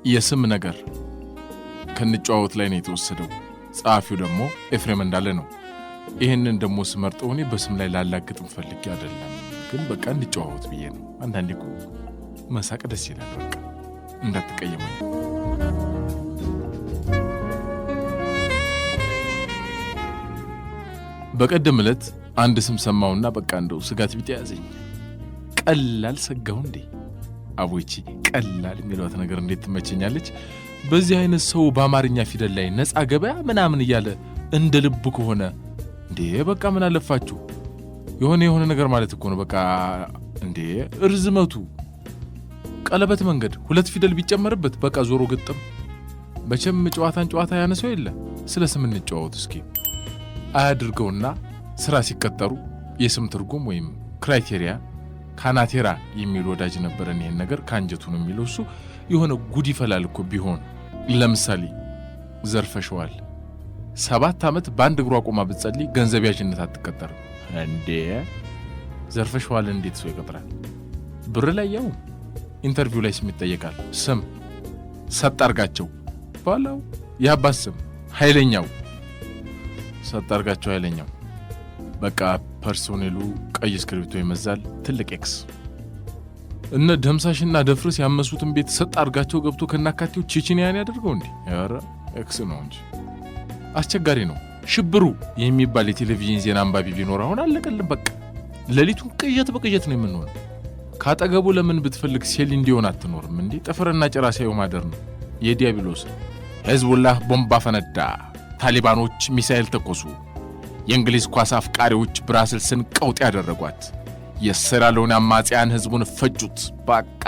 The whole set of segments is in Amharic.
የስም ነገር ከንጨዋወት ላይ ነው የተወሰደው። ጸሐፊው ደግሞ ኤፍሬም እንዳለ ነው። ይህንን ደግሞ ስመርጠው እኔ በስም ላይ ላላግጥም ፈልጌ አይደለም፣ ግን በቃ እንጨዋወት ብዬ ነው። አንዳንዴ እኮ መሳቅ ደስ ይላል። በቃ እንዳትቀየሙኝ። በቀደም ዕለት አንድ ስም ሰማሁና በቃ እንደው ስጋት ቢጤ ያዘኝ። ቀላል ሰጋሁ እንዴ? አቦይቺ ቀላል የሚሏት ነገር እንዴት ትመቸኛለች! በዚህ አይነት ሰው በአማርኛ ፊደል ላይ ነፃ ገበያ ምናምን እያለ እንደ ልቡ ከሆነ እንዴ በቃ ምን አለፋችሁ የሆነ የሆነ ነገር ማለት እኮ ነው። በቃ እንዴ እርዝመቱ ቀለበት መንገድ ሁለት ፊደል ቢጨመርበት በቃ ዞሮ ግጥም። መቼም ጨዋታን ጨዋታ ያነሰው የለ። ስለ ስም እንጨዋወት እስኪ። አያድርገውና ስራ ሲቀጠሩ የስም ትርጉም ወይም criteria ካናቴራ የሚል ወዳጅ ነበረን። ይሄን ነገር ከአንጀቱ ነው የሚለው እሱ። የሆነ ጉድ ይፈላል እኮ ቢሆን። ለምሳሌ ዘርፈሸዋል፣ 7 ዓመት በአንድ እግሯ ቆማ ብትጸልይ ገንዘብ ያዥነት አትቀጠርም። እንዴ ዘርፈሸዋል እንዴት ሰው ይቀጥራል? ብር ላይ ያው interview ላይ ስም ይጠየቃል። ስም ሰጥ አርጋቸው ባለው የአባት ስም ኃይለኛው፣ ሰጥ አርጋቸው ኃይለኛው። በቃ personnel ኡ ቀይ እስክሪብቶ ይመዛል፣ ትልቅ X። እነ ደምሳሽና ደፍርስ ያመሱትን ቤት ሰጥ አርጋቸው ገብቶ ከናካቴው ቼችንያን ያደርገው እንዴ? ኧረ X ነው እንጂ አስቸጋሪ ነው። ሽብሩ የሚባል የቴሌቪዥን ዜና አንባቢ ቢኖር አሁን አለቀልን። በቃ ሌሊቱን ቅዠት በቅዠት ነው የምንሆነው። ካጠገቡ ለምን ብትፈልግ ሴል እንዲሆን አትኖርም እንዴ? ጥፍርና ጭራ ሲያዩ ማደር ነው የዲያብሎስ። ሄዝቡላህ ቦምባ ፈነዳ፣ ታሊባኖች ሚሳኤል ተኮሱ፣ የእንግሊዝ ኳስ አፍቃሪዎች ብራስልስን ቀውጥ ያደረጓት፣ የሴራሊዮን አማጽያን ህዝቡን ፈጁት። በቃ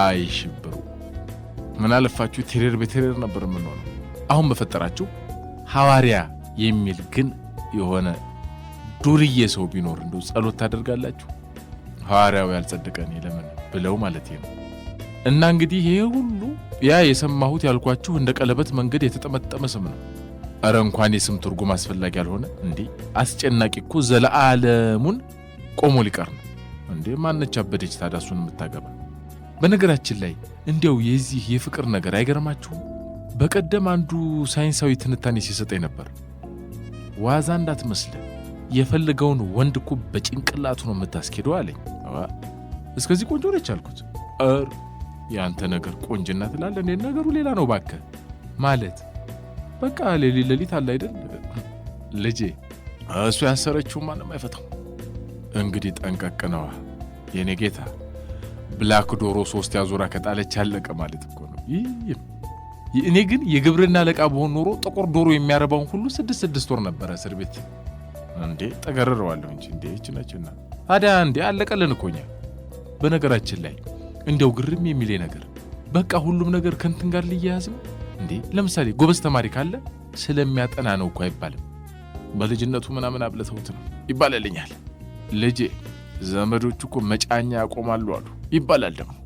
አይ ሽብሩ፣ ምን አለፋችሁ terror በ terror ነበር የምንሆነው። አሁን በፈጠራችሁ ሐዋርያ የሚል ግን የሆነ ዱርዬ ሰው ቢኖር እንደው ጸሎት ታደርጋላችሁ? ሐዋርያው ያልጸደቀን ለምን ብለው ማለት ነው። እና እንግዲህ ይሄ ሁሉ ያ የሰማሁት ያልኳችሁ እንደ ቀለበት መንገድ የተጠመጠመ ስም ነው። እረ እንኳን የስም ትርጉም አስፈላጊ ያልሆነ እንዴ አስጨናቂ እኮ ዘለዓለሙን ቆሞ ሊቀር ነው እንዴ። ማነች አበደች ታዲያ እሱን የምታገባ? በነገራችን ላይ እንዲያው የዚህ የፍቅር ነገር አይገርማችሁም? በቀደም አንዱ ሳይንሳዊ ትንታኔ ሲሰጠኝ ነበር። ዋዛ እንዳትመስልህ የፈለገውን ወንድ እኮ በጭንቅላቱ ነው የምታስኬደው አለኝ። እስከዚህ ቆንጆ ነች አልኩት። ኧረ ያንተ ነገር ቆንጅና ትላለህ እንዴ? ነገሩ ሌላ ነው እባክህ። ማለት በቃ ሌሊት ሌሊት አለ አይደል ልጄ፣ እሱ ያሰረችው ማንም አይፈታው። እንግዲህ ጠንቀቅ ነዋ የኔ ጌታ። Black ዶሮ 3 ያዞራ ከጣለች አለቀ ማለት እኮ ነው። እኔ ግን የግብርና አለቃ በሆን ኖሮ ጥቁር ዶሮ የሚያረባውን ሁሉ 6 6 ወር ነበረ እስር ቤት እንዴ ጠገርረዋለሁ እንጂ እንዴ እቺ ነችና ታዲያ እንዴ አለቀልን እኮ እኛ። በነገራችን ላይ እንደው ግርም የሚለኝ ነገር በቃ ሁሉም ነገር ከእንትን ጋር ሊያያዝ ነው እንዴ። ለምሳሌ ጎበዝ ተማሪ ካለ ስለሚያጠና ነው እኮ አይባልም። በልጅነቱ ምናምን አብለተውት ነው ይባላልኛል። ልጄ ዘመዶቹ እኮ መጫኛ ያቆማሉ አሉ ይባላል ደግሞ።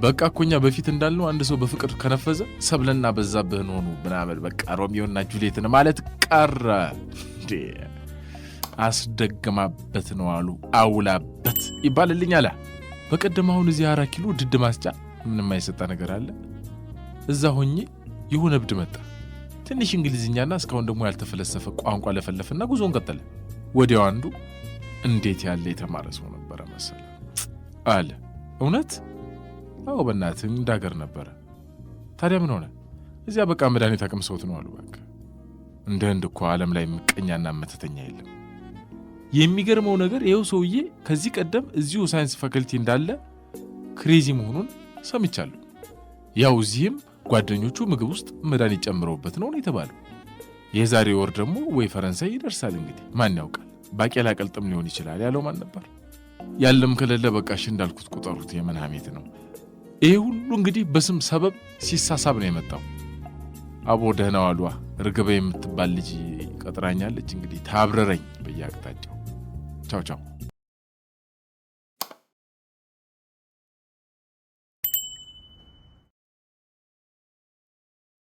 በቃ እኮ እኛ በፊት እንዳልነው አንድ ሰው በፍቅር ከነፈዘ ሰብለና በዛብህን ሆኑ ምናምን በቃ ሮሚዮና ጁሊየትን ማለት ቀረ እንዴ። አስደግማበት ነው አሉ አውላበት ይባልልኛል። በቀደም አሁን እዚህ 4 ኪሎ ድድ ማስጫ ምንም አይሰጣ ነገር አለ። እዛ ሆኜ የሆነ እብድ መጣ። ትንሽ እንግሊዝኛና እስካሁን ደግሞ ያልተፈለሰፈ ቋንቋ ለፈለፈና ጉዞን ቀጠለ። ወዲያው አንዱ እንዴት ያለ የተማረ ሰው ነበረ መሰለ አለ። እውነት? አዎ በእናትህ እንዳገር ነበረ። ታዲያ ምን ሆነ? እዚያ በቃ መድኃኒት አቅምሰውት ነው አሉ። በቃ እንደ ህንድ እኮ ዓለም ላይ ምቀኛና መተተኛ የለም። የሚገርመው ነገር ይኸው ሰውዬ ከዚህ ቀደም እዚሁ science faculty እንዳለ crazy መሆኑን ሰምቻለሁ። ያው እዚህም ጓደኞቹ ምግብ ውስጥ መድኃኒት ጨምረውበት ነው የተባለው። የዛሬ ወር ደግሞ ወይ ፈረንሳይ ይደርሳል እንግዲህ ማን ያውቃል። ባቄላ ቀልጥም ሊሆን ይችላል ያለው ማን ነበር? ያለም ከሌለ በቃሽ እንዳልኩት ቁጠሩት፣ የምን ሐሜት ነው ይሄ ሁሉ? እንግዲህ በስም ሰበብ ሲሳሳብ ነው የመጣው። አቦ ደህና ዋሏ ርግበ የምትባል ልጅ ቀጥራኛለች። እንግዲህ ታብረረኝ በየአቅጣጫው። ቻው ቻው።